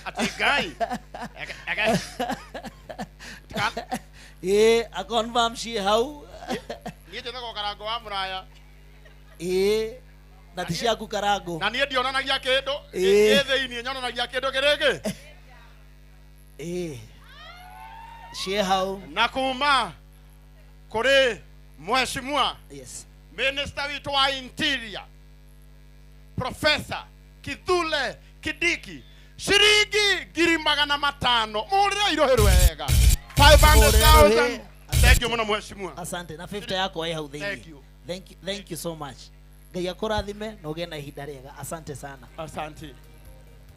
Atĩ Ngai. Eke- Ĩĩ, a confirm ciĩ hau. Niĩ njĩtagwo Karangũ wa Mũraya. Ĩĩ, na ti ciaku Karangũ. Na niĩ ndionanagia kĩndũ. Ĩĩ. Ĩ thĩinĩ nyonanagia kĩndũ kĩrĩkĩ. Ĩĩ, ciĩ hau. Na kuma kũrĩ mheshimiwa Yes. Minister witũ wa Interior Professor Kithure Kindiki ciringi 500,000. Mũhũrĩre irohĩ rwega. 500,000. Thank you mũno mheshimiwa. Asante. Na 50 yakwa ĩ hau thĩinĩ. Thank you. Thank you, thank you so much. Ngai akũrathime na ũgĩe na ihinda rĩega. Asante sana. Asante.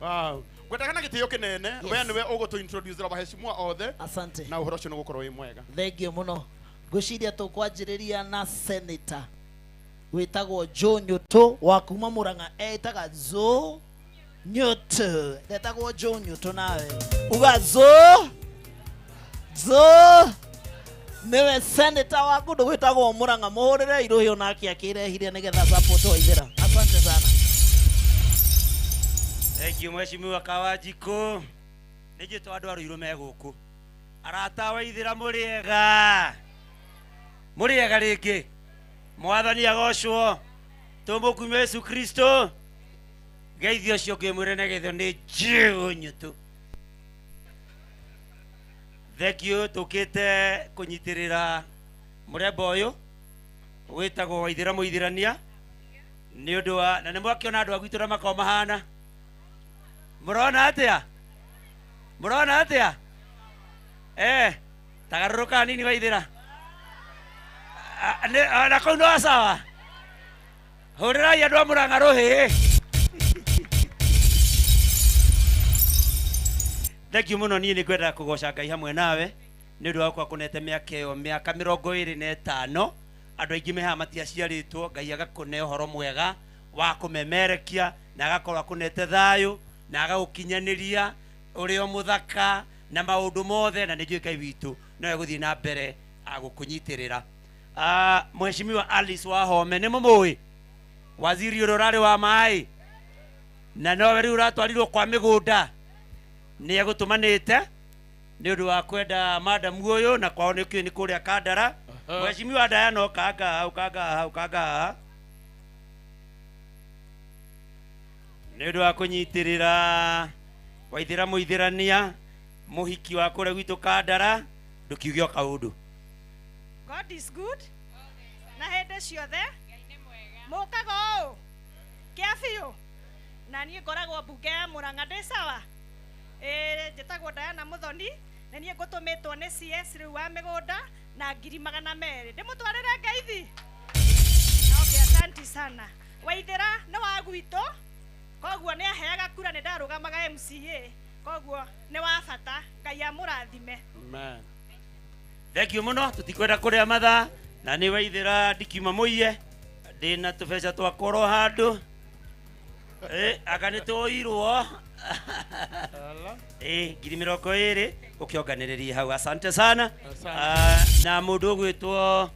Wow. Ngwendaga na gĩtĩo kĩnene. Yes. We nĩwe ũgũtũ introduce waheshimiwa othe. Asante. Na ũhoro ũcio nĩ ũgũkorwo wĩ mwega. Thank you mũno. Ngwĩciria tũkwanjĩrĩria na senator wĩtagwo Joe Nyũtũ wa kuma Murang'a, etaga Joe Nyũtũ. Ndetagwo Joe Nyũtũ nawe. Uga Joe. Joe. Nĩwe senator wa kũndũ gwĩtagwo Murang'a. Mũhũrĩre irũhĩ onake akĩrehire nĩgetha support Waithera. Asante sana. Thank you mheshimiwa Kawanjikũ. Nĩ njĩtwo andũ a Ruiru me gũkũ. Arata Waithera mũrĩega. Mũrĩega rĩngĩ. Mwathani agocwo. Tũmũkumie Yesu Kristo. Geithio ũcio ũngĩ mwĩre na geithio nĩ Joe Nyũtũ. Thank you tũkĩte kũnyitĩrĩra mũrembo ũyũ wĩtagwo Waithera Mũithĩrania nĩ ũndũ wa na nĩ mwakĩona andũ a gwitũ ũrĩa makoragwo mahana. Mũrona atĩa? Mũrona atĩa? Tagarũrũka hanini Waithera. Na kũu no sawa. Hũrĩrai andũ a Mũrang'a rũhĩ. Thank you mũno. Niĩ nĩ ngwenda kũgoca Ngai hamwe nawe nĩ ũndũ wa gũkorwo akũnete mĩaka ĩyo, mĩaka 25. Andũ aingĩ me haha matiaciarĩtwo, Ngai agakũne ũhoro mwega wa kũmemerekia na agakorwo akũnete thayũ na agagũkinyanĩria ũrĩ o mũthaka na maũndũ mothe, na nĩ njũĩ Ngai witũ no egũthiĩ na mbere agũkũnyitĩrĩra. Mheshimiwa Alice Wahome nĩ mũmũĩ, waziri ũrĩa ũrarĩ wa maĩ na nowe rĩu ũratwarirwo kwa mĩgũnda, nĩ egũtũmanĩte nĩ ũndũ wa kwenda madamu ũyũ na kwao nĩ kĩũĩ nĩ kũrĩa Kandara. Mheshimiwa Diana ũkanga haha, ũkanga haha, ũkanga haha nĩ ũndũ wa kũnyitĩrĩra Waithera Mũithĩrania mũhiki wa kũrĩa gwitũ Kandara, ndũkiuge o kaũndũ. God is good na hĩndĩ ciothe mũkaga ũũ kĩa biũ, na niĩ ngoragwo mbunge ya Murang'a ndĩ sawa. Njĩtagwo Diana Muthoni na niĩ ngũtũmĩtwo nĩ CS rĩu wa mĩgũnda na 200,000 ndĩmũtwarĩre ngeithi. Okay, asante sana. Waithera nĩ wa gwitũ, koguo nĩ aheaga kura, nĩ ndarũgamaga MCA, koguo nĩ wa bata. Ngai amũrathime. Amen. Thank you mũno, tũtikwenda kũrĩa mathaa na nĩ Waithera ndikiuma mũiye ndĩna tũbeca twakwa oro handũ. Anga nĩ tũirwo. 20,000 ũkĩonganĩrĩrie hau. Asante sana. Asante. Na mũndũ ũgwĩtwo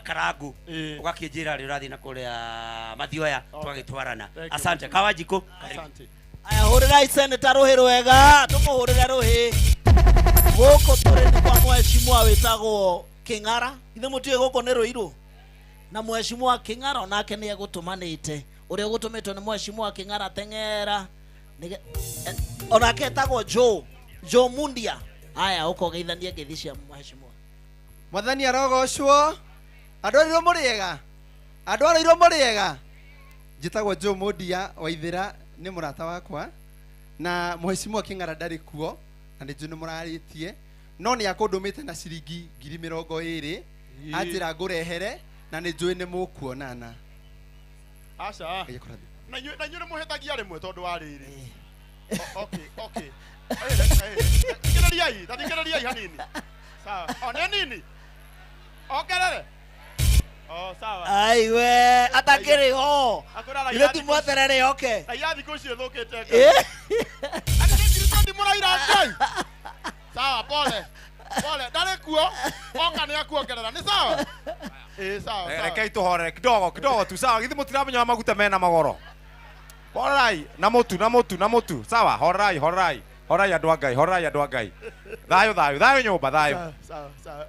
Karangu ũgakĩnjĩra rĩ ũrathiĩ na kũrĩa Mathioya twagĩtwarana. Thank you. Asante Kawanjikũ. Asante. Aya, hũrĩrai senator rũhĩ rwega, tũmũhũrĩre rũhĩ. Gũkũ tũrĩ nĩ kwa mheshimiwa wĩtagwo Kĩng'ara. Ithe mũtiũĩ gũkũ nĩ Rũirũ. Na mheshimiwa Kĩng'ara onake nĩ egũtũmanĩte. Ũrĩa ũgũtũmĩtwo nĩ mheshimiwa Kĩng'ara teng'era. Onake etagwo Joe, Joe Mundia. Aya, ũka ũgeithanie ngeithi cia mheshimiwa. Mwathani arogocwo. Andũ a Rũirũ mũrĩega? Andũ a Rũirũ mũrĩega? Njĩtagwo Joe Mundia Waithera, nĩ mũrata wakwa na mheshimiwa Kĩng'ara ndarĩ kuo na nĩ njũĩ nĩ mũrarĩtie, no nĩ akũndũmĩte na ciringi 20,000 anjĩra ngũrehere na nĩ njũĩ nĩ mũkuonana. Aca. Ngai akũrathime. Na inyuĩ, na inyuĩ nĩ mũhĩtagia rĩmwe tondũ wa rĩrĩ. Okay, okay. Thikĩrĩriai, ta thikĩrĩriai hanini. Sawa. O nĩ nini. Ongerere. O sawa. Aiwe, atakĩrĩ ho. Akwĩra raia Ithe ti thikũ ici- mweterere oke. Raia thikũ ici ĩthũkĩte Ngai. Atĩ nĩ ngiri twendi mũraira Ngai. Sawa, pole. Pole, ndarĩ kuo. Oka nĩ akuongerera. Nĩ sawa? Sawa, sawa. Rekei tũhorere kidogo kidogo tu, sawa. Githĩ mũtiramenya maguta mena magoro? Horerai na mũtu na mũtu na mũtu. Sawa, horerai, horerai. Horerai andũ a Ngai, horerai andũ a Ngai. Thayũ, thayũ, thayũ nyũmba, thayũ. Sawa, sawa, sawa.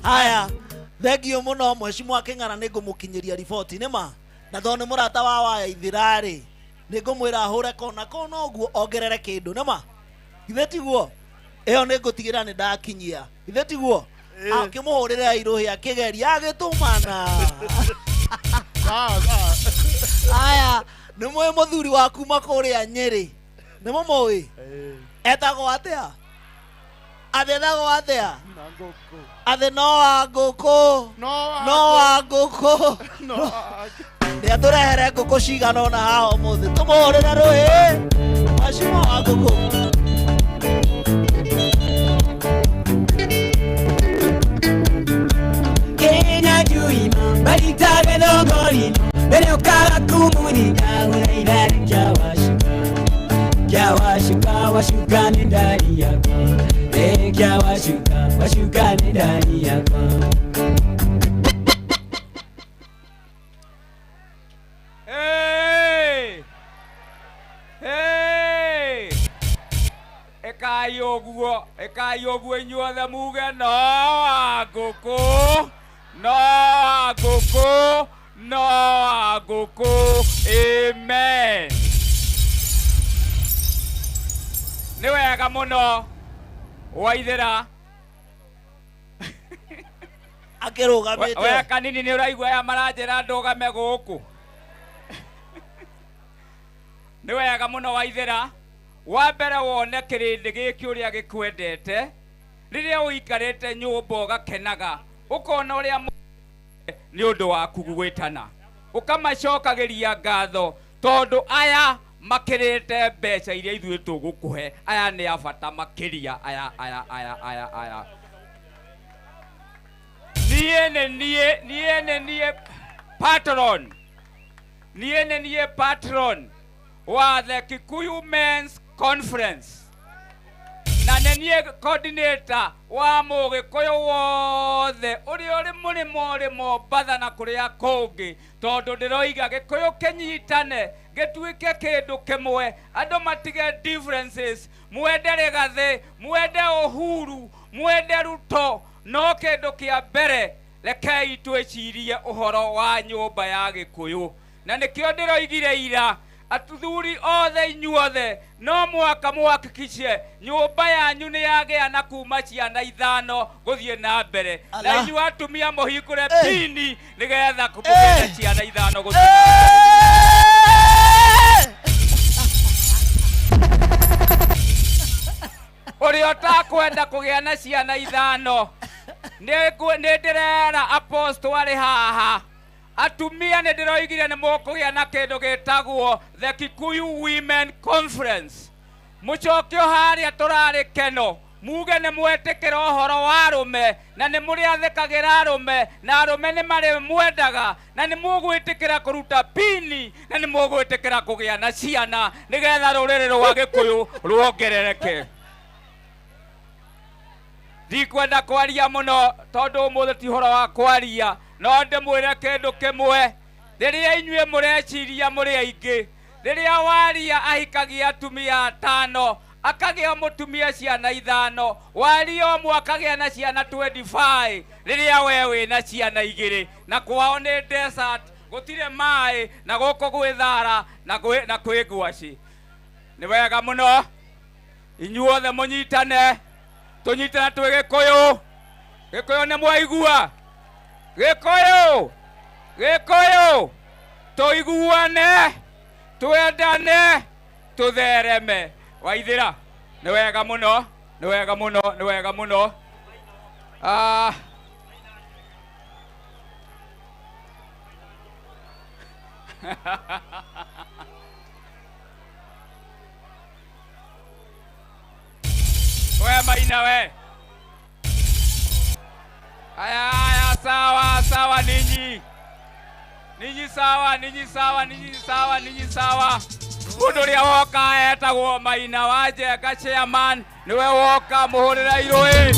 Haya, thengio mũno mheshimiwa Kĩng'ara, nĩ ngũmũkinyĩria riboti nĩ ma na tondũ nĩ mũrata wa Waithira rĩ, nĩ ngũmwĩra ahũre kona kona ũguo ongerere kĩndũ nĩ ma, githĩ tiguo? Ĩyo nĩ ngũtigĩra nĩ ndakinyia, githĩ tiguo? Akĩmũhũrĩre airũhĩ akĩgeria agĩtũmana. Sawa, sawa. Aya, nĩ mũĩ mũthuri wa kuma kũrĩa Nyĩrĩ, nĩ mũmũĩ? Etagwo atĩa? Athetagwo atĩa? Na ngũkũ. Athe no wa ngũkũ. No wa No wa ngũkũ. No wa Nĩ atũrehere ngũkũ cigana ũna haha ũmũthĩ, tũmũhũrĩre rũĩ mheshimiwa wa ngũkũ. Kenya juima baritage thogorino mbere ũkaga kumurika gũthaitha kĩa wacuka kĩa wacuka wacuka nĩ ndari yakwa ĩ kĩa wacuka wacuka nĩ ndari yakwa. Hey! Hey! Ĩkai ũguo, ĩkai ũguo inyuothe muge no wa ngũkũ, no wa ngũkũ, no wa ngũkũ. Amen. Nĩ wega mũno Waithĩra. Akĩrũgamĩte. We kanini nĩ ũraigua aya maranjĩra ndũgame gũkũ. Nĩ wega mũno Waithĩra. Wa mbere wone kĩrĩndĩ gĩkĩ ũrĩa gĩkwendete, rĩrĩa ũikarĩte nyũmba ũgakenaga, ũkona ũrĩa nĩ ũndũ waku gwĩtana, ũkamacokagĩria ngatho tondũ aya makĩrĩte mbeca iria ithuĩ tũgũkũhe, aya nĩ a bata makĩria, aya, aya, aya, aya, aya. Niĩ nĩ niĩ, niĩ nĩ niĩ patron, niĩ nĩ niĩ patron wa the Kikuyu Men's Conference, na nĩ niĩ coordinator wa mũgĩkũyũ wothe ũrĩa ũrĩ mũrĩmo ũrĩ Mombatha na kũrĩa kũngĩ, tondũ ndĩroiga gĩkũyũ kĩnyitane gĩtuĩke kĩndũ kĩmwe, andũ matige differences, mwende Rigathĩ, mwende Uhuru, mwende Ruto, no kĩndũ kĩa mbere rekei twĩcirie ũhoro wa nyũmba ya gĩkũyũ. Na nĩkĩo ndĩroigire ira athuri othe inyuothe no mwaka muhakikishe nyũmba yanyu nĩ yagĩa na kuma ciana ithano gũthiĩ na mbere, na Ala. inyuĩ atumia mũhingũre Eh. pini nĩgetha mũgĩe na Eh. ciana ithano gũthiĩ na mbere. Ũrĩa ũtakwenda kũgĩa na ciana ithano, nĩ ndĩrera apostle arĩ haha, atumia nĩ ndĩroigire nĩ mũkũgĩa na kĩndũ gĩtagwo the Kikuyu Women Conference. Mũcokio harĩa tũrarĩ keno, muge nĩ mwetĩkĩra ũhoro wa arũme, na nĩ mũrĩathĩkagĩra arũme, na arũme nĩ marĩmwendaga, na nĩ mũgwĩtĩkĩra kũruta pini, na nĩ mũgwĩtĩkĩra kũgĩa na ciana, nĩgetha rũrĩrĩ rwa Gĩkũyũ ruongerereke. Ndikwenda kwaria mũno tondũ ũmũthĩ ti ũhoro wa kwaria, no ndĩmwĩre kĩndũ kĩmwe, rĩrĩa inyuĩ mũreciria mũrĩ aingĩ, rĩrĩa waria ahikagia atumia atano, akagĩa mũtumia ciana ithano, waria ũmwe akagĩa na ciana 25, rĩrĩa we wĩna ciana igĩrĩ, na kwao nĩ desert, gũtirĩ maĩ, na gũkũ gwĩ thara, na kwĩ ngwacĩ. Nĩ wega mũno inyuothe mũnyitane, tũnyitane twĩ Gĩkũyũ. Gĩkũyũ nĩ mwaigua? Gĩkũyũ, Gĩkũyũ, tũiguane, twendane, tũthereme. Waithĩra, nĩ wega mũno, nĩ wega mũno, nĩ wega mũno. We Maina we. Aya, aya, sawa, sawa ninyi. Ninyi sawa, ninyi sawa, ninyi sawa, ninyi sawa. Mundu uria woka etagwo Maina wa Njenga chairman, niwe woka muhurira irui.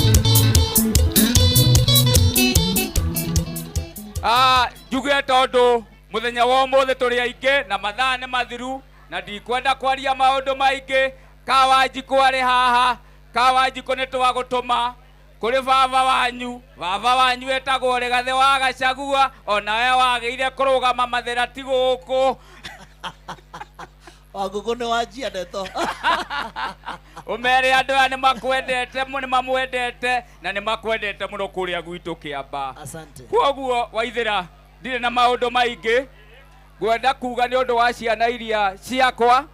Njuge tondu muthenya wa umuthi turi aingi na mathaa ni mathiru na ndikwenda kwaria maundu maingi. Kawanjikũ arĩ haha, Kawanjikũ nĩ twagũtũma kũrĩ baba wanyu. Baba wanyu etagwo Rigathĩ wa Gachagua, onawe wagĩire kũrũgama Mathĩra ti gũkũ. Wangũkũ nĩ wanjia ndeto. Ũmere andũ aya nĩ makwendete, nĩ mamwendete na nĩ makwendete mũno kũrĩa gwitũ Kĩamba. Asante. Kwoguo Waithĩra, ndirĩ na maũndũ maingĩ ngwenda kuga nĩ ũndũ wa ciana iria ciakwa.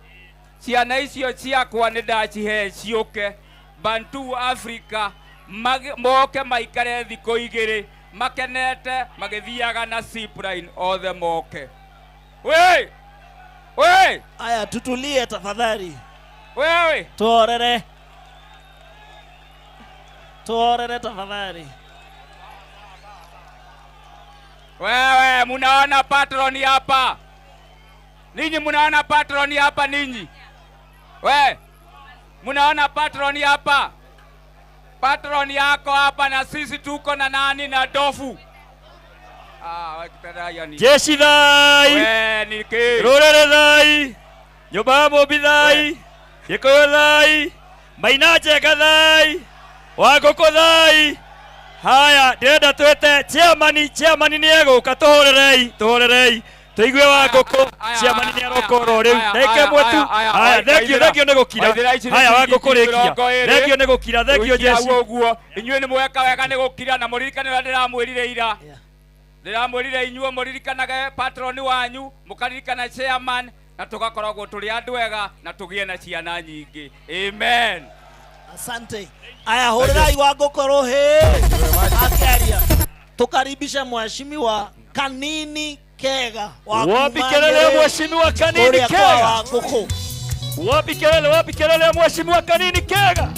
Ciana icio ciakwa nĩ ndacihe ciũke Bantu Africa, moke maikare thikũ igĩrĩ makenete magĩthiaga na zipline othe moke. We! We! Aya, tutulie tafadhali. Wewe! Tuorere. Tuorere tafadhali. Wewe, munaona patroni hapa? Ninyi munaona patroni hapa ninyi? We, munaona patroni hapa? Patroni yako hapa na sisi tuko na nani na dofu. Jeshi thai. We, niki. Rurere thai. Nyũmba ya Mũmbi thai. Gĩkũyũ thai. Maina Njenga thai. Wangũkũ thai. Haya, ndĩrenda twĩte chairman, chairman nĩ egũka, tũhũrĩrei, tũhũrĩrei. Tũigue Wangũkũ, chairman nĩ aroka oro rĩu. Ndagĩka ĩmwe tu. Haya, thengio, thengio nĩ gũkira. Haya, Wangũkũ rĩkia. Thengio nĩ gũkira, thengio jeshi. Ũguo, inyuĩ nĩ mweka wega nĩ gũkira na mũririkane ũrĩa ndĩramwĩrire ira. Ndĩramwĩrire inyuĩ mũririkanage patroni wanyu, mũkaririkana chairman, na tũgakoragwo tũrĩ andũ ega na tũgĩe na ciana nyingĩ. Amen. Asante. Aya, hũrĩrai Wangũkũ rũhĩ. Akĩaria. Tukaribisha mheshimiwa Kanini Kega. Wapi kelele ya mheshimiwa Kanini Kega? Wapi kelele, wapi kelele ya mheshimiwa Kanini Kega?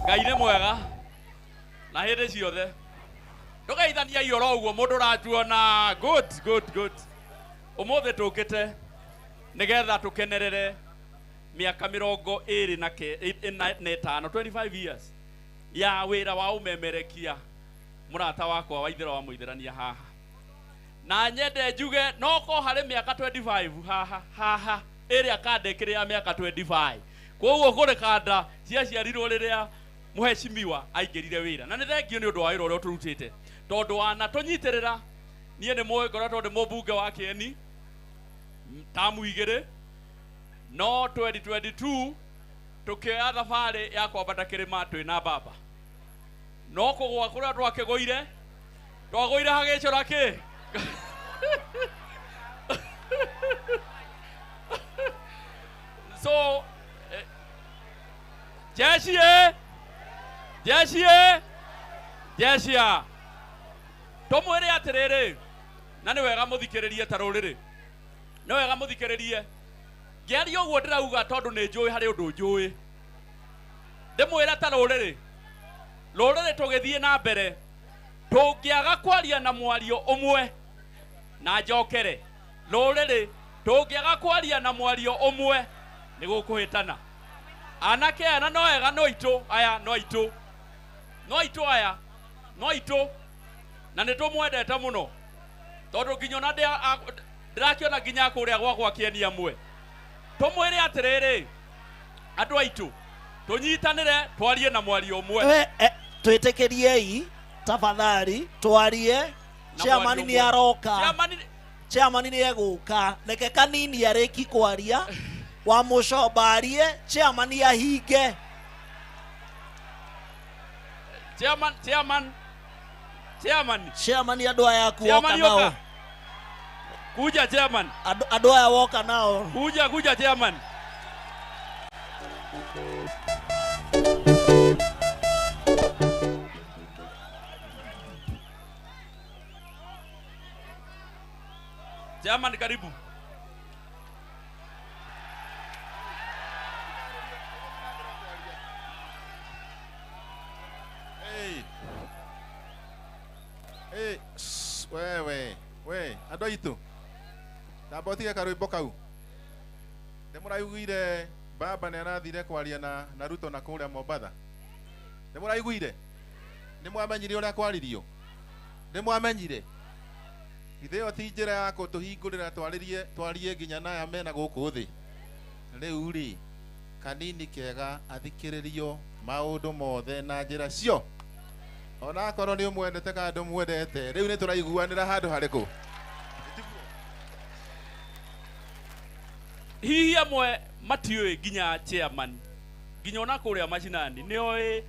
Ngai nĩ mwega na hĩndĩ ciothe. Ndũgeithania oro ũguo mũndũ ũratuona. Good, good, good. Ũmũthĩ tũkĩte nĩgetha tũkenerere mĩaka 25, 25 years ya wĩra wa ũmemerekia mũrata wakwa Waithĩra wa Mũithĩrania haha. Na nyende njuge no ko harĩ mĩaka 25 haha haha ĩrĩa kanda ĩkĩrĩ ya mĩaka 25. Koguo kũrĩ kanda ciaciarirwo rĩrĩa mũheshimiwa aingĩrire wĩra. Na nĩ thengio nĩ ũndũ wa wĩra ũrĩa ũtũrutĩte, tondũ wanatũnyitĩrĩra. Niĩ nĩ mũĩ ngoretwo ndĩ mũmbunge wa Kĩeni tamu igĩrĩ, no 2022 tũkĩoya thabarĩ ya kwambata kĩrĩma twĩna baba. No kũgũa kũrĩa twakĩgũire, twagũire hagĩcũra kĩ? So jeshi jeshi jeshia tũmwĩre atĩrĩrĩ, na nĩ wega mũthikĩrĩrie ta rũrĩrĩ, nĩ wega mũthikĩrĩrie. Ngĩaria ũguo ndĩrauga tondũ nĩ njũĩ harĩ ũndũ njũĩ. Ndĩmwĩre ta rũrĩrĩ, rũrĩrĩ tũgĩthiĩ na mbere tũngĩaga kwaria na mwario ũmwe, na njokere, rũrĩrĩ tũngĩaga kwaria na mwario ũmwe nĩ gũkũhĩtana. Anake aya na no ega no itũ aya, no itũ, no itũ aya, no itũ, na nĩ tũmwendete mũno tondũ nginya ona ndĩrakĩona nginya kũrĩa gwakwa Kĩeni amwe. Tũmwĩre atĩrĩrĩ, andũ aitũ tũnyitanĩre twarie na mwario ũmwe. Twĩtĩkĩriei tafadhali twarie. Chairman nĩ aroka, chairman nĩ egũka. Reke Kanini arĩki kwaria, wa mũcomba arie, chairman ahinge. Chairman, chairman, chairman. Chairman andũ aya aku woka nao. Kuja chairman. Andũ aya woka nao. Kuja, kuja chairman. Chairman, karibu. Hey. Hey, wewe, we, andũ aitũ. Ndamba ũtige karwĩmbo kau. Nĩ mũraiguire baba nĩ arathire kwaria na Ruto na kũrĩa Mombatha. Nĩ mũraiguire? Nĩ mwamenyire ũrĩa kwaririo? Nĩ mwamenyire? Githĩ ĩyo ti njĩra ya kũtũhingũrĩra twarĩrie twarie nginya na aya mena gũkũ thĩ? Rĩu rĩ, kanini kega athikĩrĩrio maũndũ mothe na njĩra cio. Onakorwo nĩ ũmwendete kana ndũmwendete, rĩu nĩ tũraiguanĩra handũ harĩkũ? Hihi amwe matiũĩ nginya chairman nginya ona kũrĩa macinani nĩ oĩ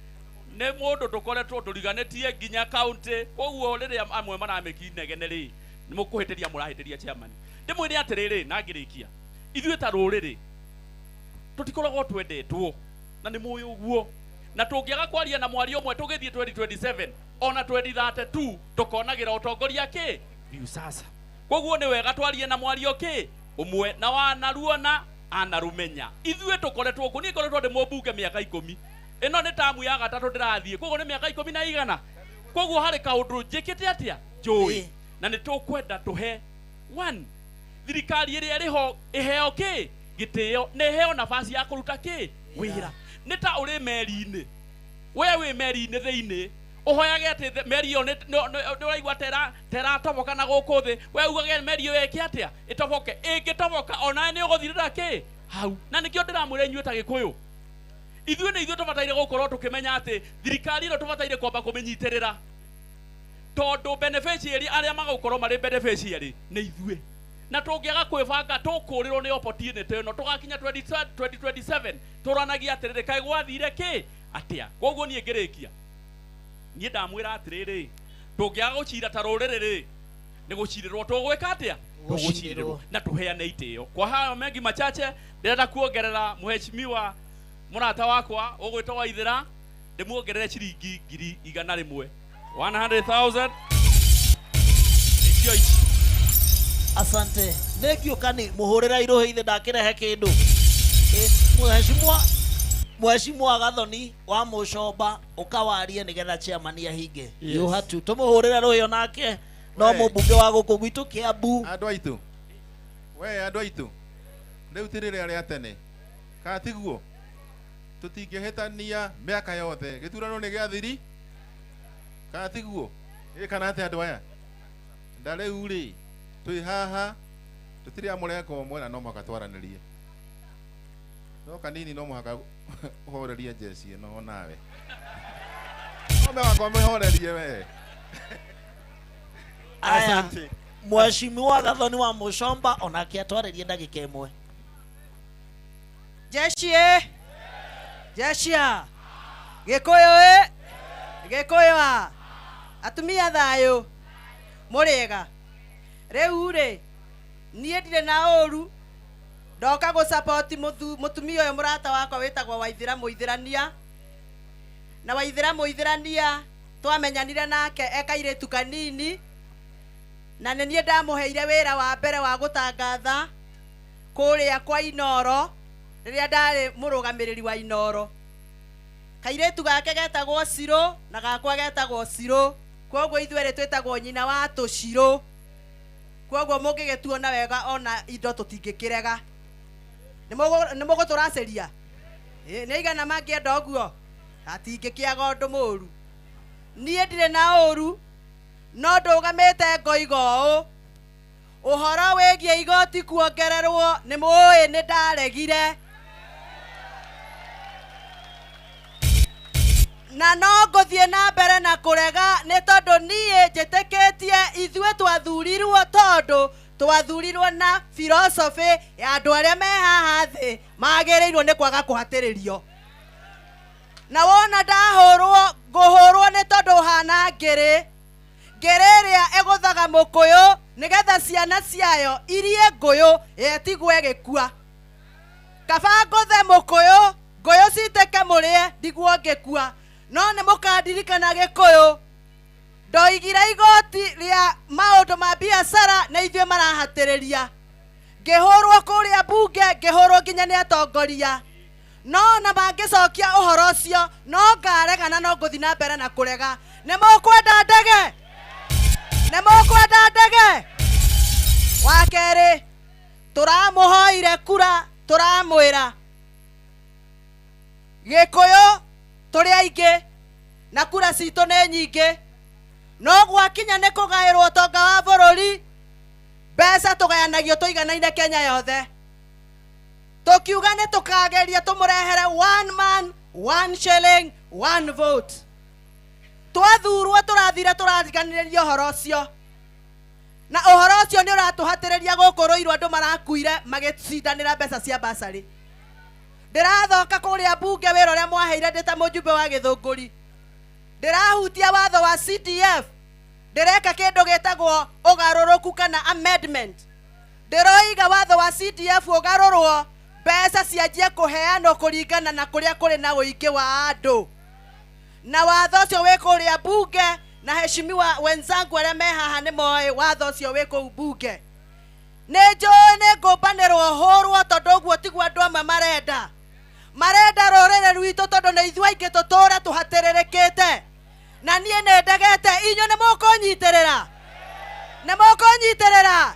nĩ mũndũ tũkoretwo tũriganĩtie nginya county. Koguo rĩrĩa amwe maramĩki inegene rĩ, nĩ mũkũhĩtĩria mũrahĩtĩria chairman. Ndĩmwĩre atĩrĩrĩ na ngĩrĩkia, ithuĩ ta rũrĩrĩ tũtikoragwo twendetwo na nĩ mũĩ ũguo, na tũngĩaga kwaria na mwario ũmwe tũgĩthiĩ 2027 ona 2032 tũkonagĩra ũtongoria kĩ Viusasa. Koguo nĩ wega twarie na mwario kĩ ũmwe na wanaruona anarumenya. Ithuĩ tũkoretwo kũ, niĩ ngoretwo ndĩ mũmbunge mĩaka 10, ĩno nĩ tamu ya gatatũ ndĩrathiĩ, koguo nĩ mĩaka 10 na igana. Koguo harĩ kaũndũ njĩkĩte atĩa njũĩ, na nĩ tũkwenda tũhe one thirikari ĩrĩa ĩrĩho ĩheo kĩ gĩtĩo, na ĩheo nafasi ya kũruta kĩ wĩra. Nĩ ta ũrĩ meri-inĩ, we wĩ meri-inĩ thĩinĩ, ũhoyage atĩ meri ĩyo nĩ ũraigua teratoboka na gũkũ thĩ, we ugage meri ĩyo ĩke atĩa ĩtoboke. Ĩngĩtoboka onawe nĩ ũgũthirĩra kĩ hau. Na nĩkĩo ndĩramwĩra inyuĩ ta Gĩkũyũ, ithuĩ nĩ ithuĩ tũbataire gũkorwo tũkĩmenya atĩ thirikari ĩno tũbataire kwamba kũmĩnyitĩrĩra, tondũ beneficiary arĩa magũkorwo marĩ beneficiary nĩ ithuĩ. Na tũngĩaga kwĩbanga tũkũrĩrwo nĩ opportunity ĩno, tũgakinya 2027 tũranagia atĩrĩrĩ, kaĩ gwathire kĩ atĩa. Koguo niĩ ngĩrĩkia, niĩ ndamwĩra atĩrĩrĩ, tũngĩaga gũcira ta rũrĩrĩ rĩ, nĩ gũcirĩrwo tũgwĩka atĩa? Tũgũcirĩrwo na tũheane itĩo. Kwa hayo mengi machache, ndĩrenda kuongerera mheshimiwa mũrata wakwa ũgwĩtwo Waithĩra, ndĩmuongerere ciringi 100,000, 100,000. Nĩcio ici. Asante. Nĩ ngiũka nĩ mũhũrĩra irũhĩ ithe ndakĩrehe kĩndũ. Mheshimiwa Gathoni wa Mũcomba ũkawarie nĩgetha chairman ahinge. Yes. You had to tũmũhũrĩre rũhĩ onake no We. mũmbunge wa gũkũ gwitũ Kiambu. Andũ aitũ. We andũ aitũ. Rĩu ti rĩrĩa rĩa tene. Kana tiguo? Tũtingĩhĩtania mĩaka yothe. Gĩthurano nĩ gĩathiri? Kana tiguo? Ĩ kana atĩa andũ aya? Na rĩu rĩ, twĩ haha tũtirĩ a mũrengo ũmwe na no mũhaka twaranĩrie. No kanini no mũhaka ũhorerie njeci ĩno onawe. No mũhaka ũmĩhorerie we. Aya, Mheshimiwa Gathoni wa Mũcomba onake atwarĩrie ndagĩka ĩmwe. Jeshi ĩ, jeshia Gĩkũyũ ĩ, Gĩkũyũ a, atumia thayũ, mũrĩega. Rĩu rĩ, niĩ ndirĩ na ũru, ndoka gũsupport mũtumia ũyũ mũrata wakwa wĩtagwo Waithĩra Mũithĩrania. Na Waithĩra Mũithĩrania twamenyanire nake e kairĩtu kanini, na nĩ niĩ ndamũheire wĩra wa mbere wa gũtangatha kũrĩa kwa Inoro rĩrĩa ndarĩ mũrũgamĩrĩri wa Inoro. Kairĩtu gake getagwo Cirũ na gakwa getagwo Cirũ, koguo ithuerĩ twĩtagwo nyina wa tũcirũ. Koguo mũngĩgĩtuona wega ona indo tũtingĩkĩrega. Nĩ mũgũtũracĩria? Nĩ aigana mangĩenda ũguo? Hatingĩkĩaga ũndũ mũru. Niĩ ndirĩ na ũru, no ndũgamĩte ngoiga ũũ, ũhoro wĩgiĩ igoti kuongererwo nĩ mũĩ nĩ ndaregire. Na no ngũthiĩ na mbere na kũrega nĩ tondũ niĩ njĩtĩkĩtie ithuĩ twathurirwo tondũ twathurirwo na philosophy ya andũ arĩa me haha thĩ magĩrĩirwo nĩ kwaga kũhatĩrĩrio. Na wona ndahũrwo, ngũhũrwo nĩ tondũ hana ngĩrĩ. Ngĩrĩ ĩrĩa ĩgũthaga mũkũyũ nĩgetha ciana ciayo irie ngũyũ yetigwo ĩgĩkua. Kaba ngũthe mũkũyũ, ngũyũ citĩke mũrĩe ndigwo ngĩkua. No nĩ mũkandirikana Gĩkũyũ. Ndoigire igoti rĩa maũndũ ma biacara nĩ ithuĩ marahatĩrĩria. Ngĩhũrwo kũrĩa mbunge, ngĩhũrwo nginya nĩ atongoria. No ona mangĩcokia ũhoro ũcio, no ngaregana, no ngũthiĩ na mbere na kũrega. Nĩ mũkwenda ndege? Nĩ mũkwenda ndege? Wa kerĩ, tũramũhoire kura, tũramwĩra Gĩkũyũ tũrĩ aingĩ, Na kura citũ nĩ nyingĩ. No gwakinya nĩ kũgaĩrwo ũtonga wa bũrũri, mbeca tũgayanagio tũiganaine Kenya yothe. Tũkiuga nĩ tũkageria tũmũrehere one man, one shilling, one vote. Twathurwo tũrathire tũrariganĩria ũhoro ũcio. Na ũhoro ũcio nĩ ũratũhatĩrĩria gũkũ Ruiru andũ marakuire magĩcindanĩra mbeca cia basarĩ. Ndĩrathoka kũrĩa mbunge wĩra ũrĩa mwaheire ndĩ ta mũjumbe wa Gĩthũngũri. Ndĩrahutia watho wa CDF. Ndĩreka kĩndũ gĩtagwo ũgarũrũku kana amendment. Ndĩroiga watho wa CDF ũgarũrwo, mbeca cianjie kũheanwo kũringana na kũrĩa kũrĩ na ũingĩ wa andũ. Na watho ũcio wĩ kũrĩa mbunge, na heshimiwa wenzangu arĩa me haha nĩ moĩ watho ũcio wĩ kũu mbunge. Nĩ njũĩ nĩ ngũmbanĩrwo hũrwo tondũ ũguo tiguo andũ amwe marenda. Marenda rũrĩrĩ rwitũ tondũ nĩ ithuĩ aingĩ tũtũre tũhatĩrĩrĩkĩte. Na niĩ nĩ ndegete, inyuĩ nĩ mũkũnyitĩrĩra? Nĩ mũkũnyitĩrĩra?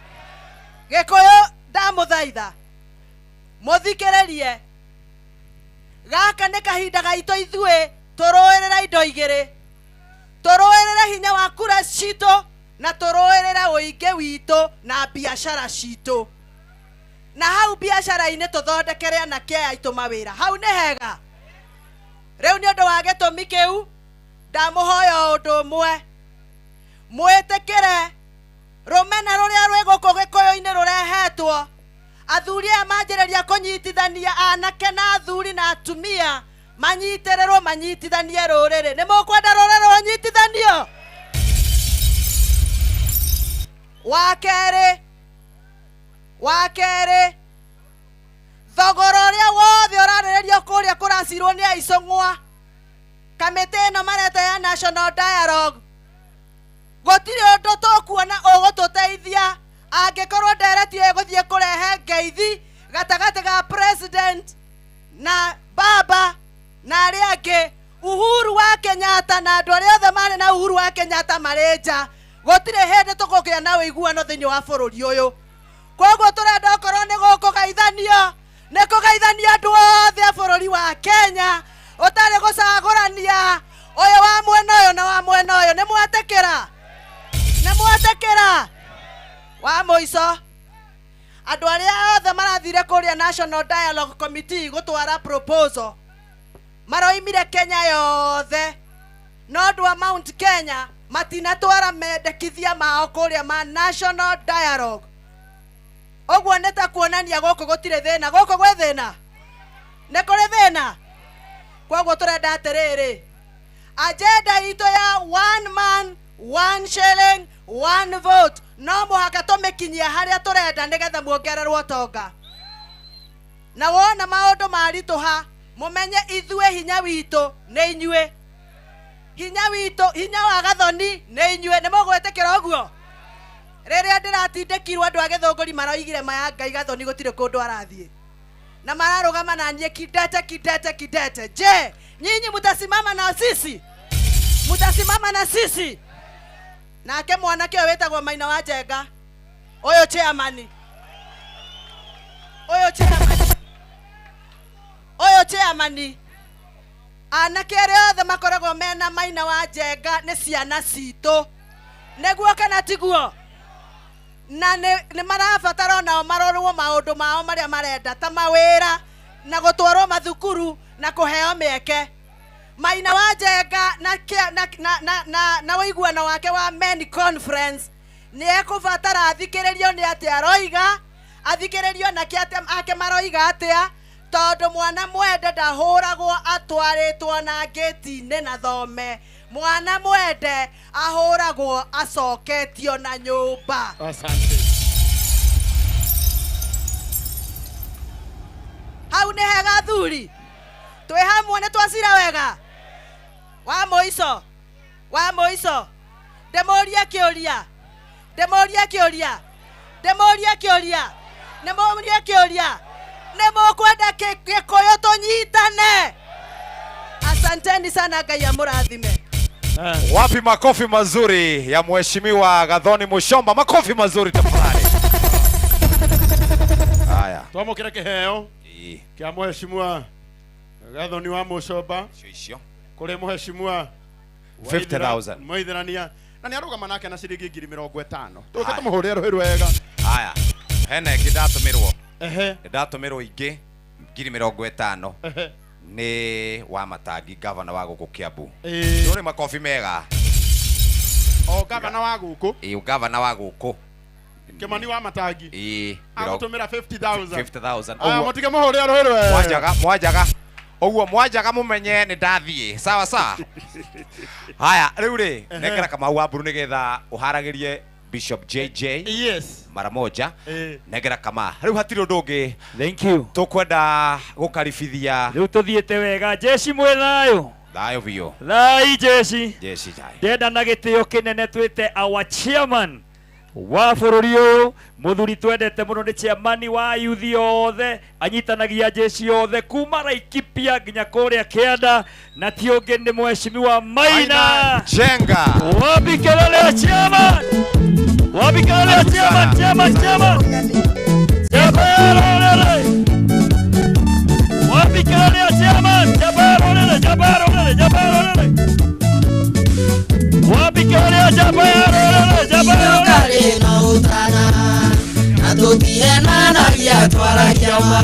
Gĩkũyũ ndamũthaitha mũthikĩrĩrie. Gaka nĩ kahinda gaitũ ithuĩ tũrũĩrĩre indo igĩrĩ. Tũrũĩrĩre hinya wa kura citũ na tũrũĩrĩre ũingĩ witũ na biacara citũ. Na hau biacara-inĩ tũthondekere anake aya aitũ mawĩra. Hau nĩ hega. Rĩu nĩ ũndũ wa gĩtũmi kĩu ndamũhoya ũndũ ũmwe. Mwĩtĩkĩre rũmena rũrĩa rwĩ gũkũ Gĩkũyũ-inĩ rũrehetwo. Athuri aya manjĩrĩria kũnyitithania anake na athuri na atumia manyitĩrĩrwo manyitithanie rũrĩrĩ. Nĩ mũkwenda rũrĩrĩ rũnyitithanio? Wa kerĩ, thogora ũrĩa wothe ũrarĩrĩrio kũrĩa kũracirwo nĩ aicũng'wa. Kamĩtĩ ĩno mareta ya National Dialogue, gũtirĩ ũndũ tũkuona ũgũtũteithia angĩkorwo ndereti ĩyo ĩgũthiĩ kũrehe ngeithi gatagatĩ ga president na baba na arĩa angĩ. Uhuru wa Kenyatta na andũ arĩa othe marĩ na Uhuru wa Kenyatta marĩ nja, gũtirĩ hĩndĩ tũkũgĩa na ũiguano thĩinĩ wa bũrũri ũyũ. Koguo tũrenda okorwo nĩ gũkũgeithanio, nĩ kũgeithania andũ othe a bũrũri wa Kenya, ũtarĩ gũcagũrania ũyũ wa mwena ũyũ na wa mwena ũyũ. Nĩ mwetĩkĩra? Nĩ mwetĩkĩra? Wa mũico, andũ arĩa othe marathire kũrĩa National Dialogue Committee gũtwara proposal maroimire Kenya yothe, no andũ a Mount Kenya matinatwara mendekithia mao kũrĩa ma National Dialogue. Ũguo nĩ ta kuonania gũkũ gũtirĩ thĩna. Gũkũ gwĩ thĩna? Nĩ kũrĩ thĩna? Koguo tũrenda atĩrĩrĩ, agenda itũ ya one man, one shilling, one vote no mũhaka tũmĩkinyie harĩa tũrenda nĩgetha muongererwo ũtonga. Na wona maũndũ maritũha, mũmenye ithuĩ hinya witũ nĩ inyuĩ. Hinya witũ, hinya wa Gathoni nĩ inyuĩ. Nĩ mũgwĩtĩkĩra ũguo? Rĩrĩa ndĩratindĩkirwo andũ a Gĩthũngũri maroigire maya Ngai Gathoni gũtirĩ kũndũ arathiĩ. Na mararũgama na niĩ kidete kidete kidete. Je, nyinyi mutasimama na sisi? Mutasimama na sisi? Nake mwanake ũyũ wĩtagwo Maina wa Njenga, ũyũ chairman, ũyũ chairman, ũyũ chairman, anake arĩa othe makoragwo mena Maina wa Njenga nĩ ciana citũ. Nĩguo kana tiguo? Na nĩ marabatara onao marorwo maũndũ mao marĩa marenda ta mawĩra na gũtwarwo mathukuru na kũheo mĩeke. Maina wa Njenga na ũiguano wake wa Men Conference nĩ ekũbatara athikĩrĩrio nĩ atĩa aroiga, athikĩrĩrio na kĩ atĩa ake maroiga atĩa, tondũ mwana mwende ndahũragwo atwarĩtwo na ngĩti-inĩ na thome. Mwana mwende ahũragwo acoketio na nyũmba. Asante. Hau nĩ hega athuri, twĩ hamwe nĩ twacira wega. Wa mũico, wa mũico, ndĩmũrie kĩũria, ndĩmũrie kĩũria, ndĩmũrie kĩũria, ndĩmũrie kĩũria. Nĩ mũkwenda Gĩkũyũ tũnyitane? Asanteni sana, Ngai amũrathime. Wapi makofi mazuri ya Mheshimiwa Gathoni Muchomba? Makofi mazuri tafadhali. Haya. Twamũkĩre kĩheo kĩa Mheshimiwa Gathoni wa Muchomba icio kũrĩ Mheshimiwa 50,000. Mũithĩrania na nĩ arũgama nake na ciringi 50,000. Tũke tũmũhũrĩre rũhĩ rwega. Haya, hena ĩngĩ ndatũmĩrwo. Ehe. Ndatũmĩrwo ingĩ 50,000. Ehe. Nĩ wa Matangi, gavana wa gũkũ Kiambu. Ĩĩ. Ndũrĩ makobi mega. O gavana wa gũkũ. Ĩĩ, gavana wa gũkũ. Kĩmani wa Matangi. Ĩĩ. Agũtũmĩra 50,000. 50,000. Aya, Ũguo- mũtige mũhũrĩre rũhĩ rwega. Mwanjaga, mwanjaga. Ũguo mwanjaga mũmenye nĩ ndathiĩ. Sawa sawa. Haya, rĩu rĩ, nengera Kamau wa Mburu nĩgetha ũharagĩrie Bishop JJ. Yes. Mara moja. Ĩĩ. Nengera kama. Rĩu hatirĩ ũndũ ũngĩ. Thank you. Tũkwenda gũkaribithia. Rĩu tũthiĩte wega jeshi mwĩ thayũ. Thayũ biũ. Thai jeshi. Jeshi thayũ. Ndenda na gĩtĩo kĩnene twĩte our chairman wa bũrũri ũyũ, mũthuri twendete mũno nĩ chairman wa yuthi othe, anyitanagia jeshi othe kuma Laikipia nginya kũrĩa kĩanda, na ti ũngĩ nĩ mheshimiwa Maina Jenga. Wapi kelele ya chairman? Wapi kelele ya chairman? Chairman, chairman. Chairman, wapi kelele ya chairman? Chairman, chairman, chairman. Wapi kelele ya chairman? Chairman. Kare na utana na tutihenanagia twaragia ma.